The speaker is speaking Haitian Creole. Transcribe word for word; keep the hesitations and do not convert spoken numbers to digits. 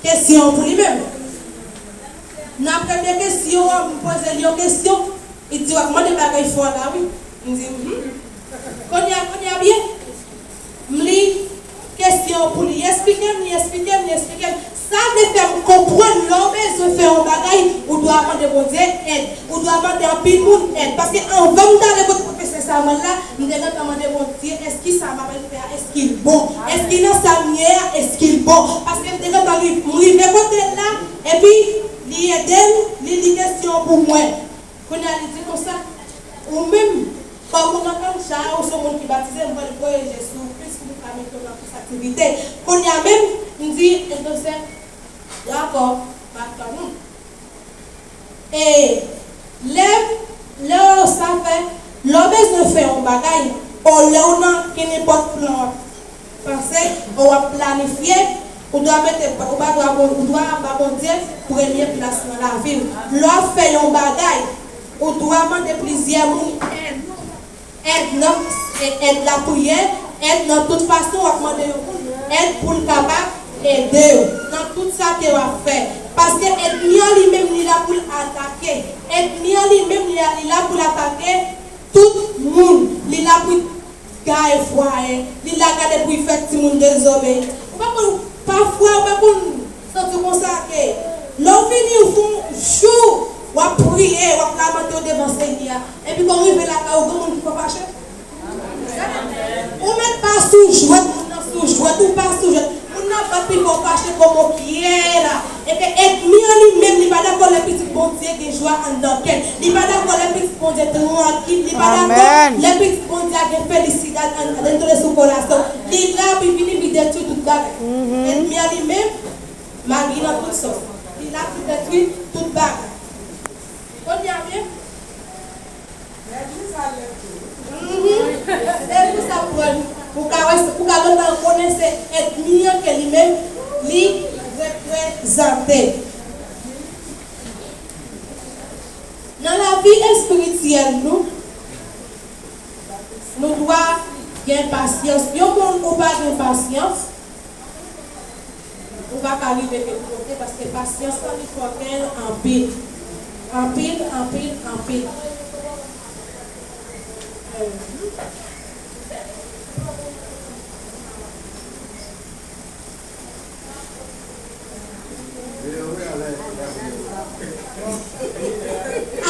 Kesyon pou li menm. Nan premye kesyon an, m poze li yon kesyon, li di, "W ap mande bagay fò la, wi." M di, "Mhm." Kounye a, kounye a byen, m li kesyon pou li, li esplike m, li esplike m, li esplike m. Sa vle fè m konprann, lè w bezwen fè yon bagay, ou dwe mande Bondye èd. Ou dwe mande anpil moun èd. Paske anvan m t ale kot pwofesè Samuel la, m te gentan mande Bondye, èske sa m ap fè a, èske l bon? Èske nan sa m ye a, èske l bon? Paske m te gentan ri-, m rive kote l la, epi li ede m, li li kesyon pou mwen. Kounye a li di konsa, ou menm, kòm ou nan kantcha a, ou se yon moun ki batize, m pral voye je sou ou plis pou nou ka mete w nan plis aktivite. Kounye a menm, m di, entonse, dakò, m ap tann ou. E lè, lè w sa fè, lè w bezwen fè yon bagay, olye w nan kenenpòt plan w ap panse, w ap planifye, ou dwe mete, ou ba, dwe, ou dwe ba Bondye premye plas nan lavi w. Lè w ap fè yon bagay, ou dwe mande plizyè moun èd. Èd nan, èd lapriyè, èd nan tout fason w ap mande yon moun èd pou l kapab ede w nan tout sa ke w ap fè. Paske ènmi an li menm li la pou l atake. Ènmi an li menm li la, li la pou l atake tout moun. Li la pou l gaye fwaye. Li la gade pou l fè timoun dezobeyi. Ou pa konn, pafwa ou pa konn santi w konsa ke lè w vini ou fè yon jou w ap priye, w ap lamante w devan Senyè a. Epi kòm w rive lakay ou, gen moun ki fè w fache. Ou mèt pa sou jwèt, moun nan sou jwèt, ou pa sou jwèt. Moun nan bat pi fò w fache kòm w ye la. E ke ènmi an li menm, li pa dakò lè pitit Bondye gen jwa anndan kè l. Li pa dakò lè pitit Bondye trankil. Li pa dakò lè pitit Bondye a gen felisidad anndan l, li tonbe sou kolasyon. Li la pou l vini, pou l detwi tout bagay. Ènmi an li menm, magi nan tout sòs. Li la pou l detwi tout bagay. Kounye a byen. Mhm. Se pou sa pran, pou ka wè, pou ka gentan konnen se ènmi an ke li menm, li reprezante. Nan lavi espirityèl nou, nou dwe gen pasyans. Yon moun ou pa gen pasyans, ou pa ka rive kèk kote, paske pasyans lan li fò gen anpil. Anpil, anpil, anpil.